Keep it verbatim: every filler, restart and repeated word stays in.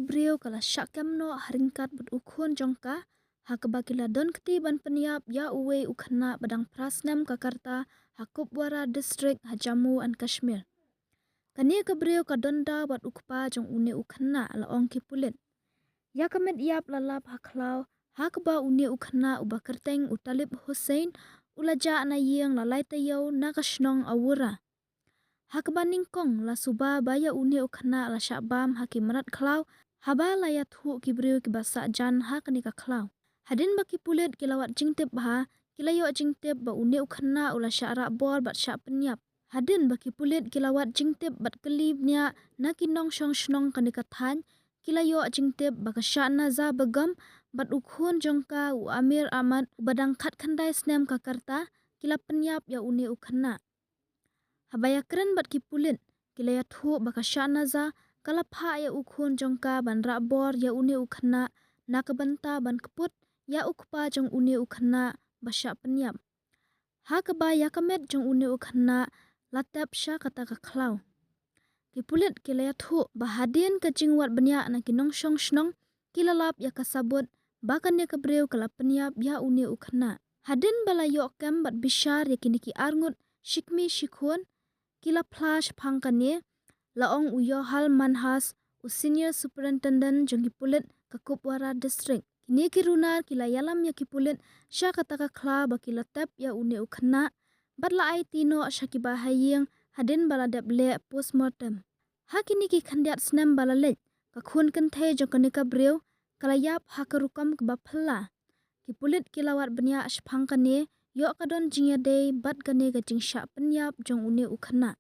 briew ka la shah kem noh ha ryngkat bad u khun jong ka, ha kaba ki la don kti ban pynïap ïa uwei u khynnah ba dang phra snem ka rta ha Kupwara District ha Jammu and Kashmir. Kane ka briew ka don da bad u kpa jong une u khynnah, la ong ki pulit. Ïa ka met ïap la lap ha khlaw, ha kaba une u khynnah uba kyrteng u Talib Hussain u la jah na ïing la lai taïew na ka shnong Awura. Ha kaba nyngkong la suba ba ïa une u khynnah la shah bam ha ki mrad khlaw, haba la ïathuh ki briew kiba sah jan ha kane ka khlaw. Hadien ba ki pulit ki la wad jingtip bha, ki la ïoh jingtip ba une u khynnah u la shah rah bor bad shah pynïap. Hadien ba ki pulit ki la wad jingtip bad kylli bniah na ki nongshong shnong kane ka thaiñ, ki la ïoh jingtip ba ka Shahnazah Begum bad u khun jong ka u Amir Ahmad uba dang khatkhyndai snem ka rta, ki la pynïap ïa une u khynnah. Haba ïakren bad ki pulit, ki la ïathuh ba ka Shahnazah ka la phah ïa u khun jong ka ban rah bor ïa une u khynnah na ka bynta ban kput ïa u kpa jong une u khynnah ba shah pynïap. Ha kaba ïa ka met jong une u khynnah la tep sha kata ka khlaw. Ki pulit ki la ïathuh ba hadien ka jingwad bniah na ki nongshong shnong, ki la lap ïa ka sabut ba kane ka briew ka la pynïap ïa une u khynnah. Hadien ba la ïoh kem bad bishar ïa kine ki arngut shi kmie shi khun, ki la phla shaphang kane, la ong u Yohal Manhas, u Senior Superintendent jong ki pulit ka Kupwara District. Kine ki runar ki la ïalam ïa ki pulit sha kata ka khlaw ba ki la tep ïa une u khynnah, bad la aiti noh sha ki bahaïing hadien ba la dep leh postmortem. Ha kine ki khyndiat snem ba la leit, ka khun kynthei jong kane ka briew ka la ïap ha ka rukom kaba phylla. Ki pulit ki la wad bniah shaphang kane, ïoh ka don jingïadei bad kane ka jingshah pynïap jong une u khynnah.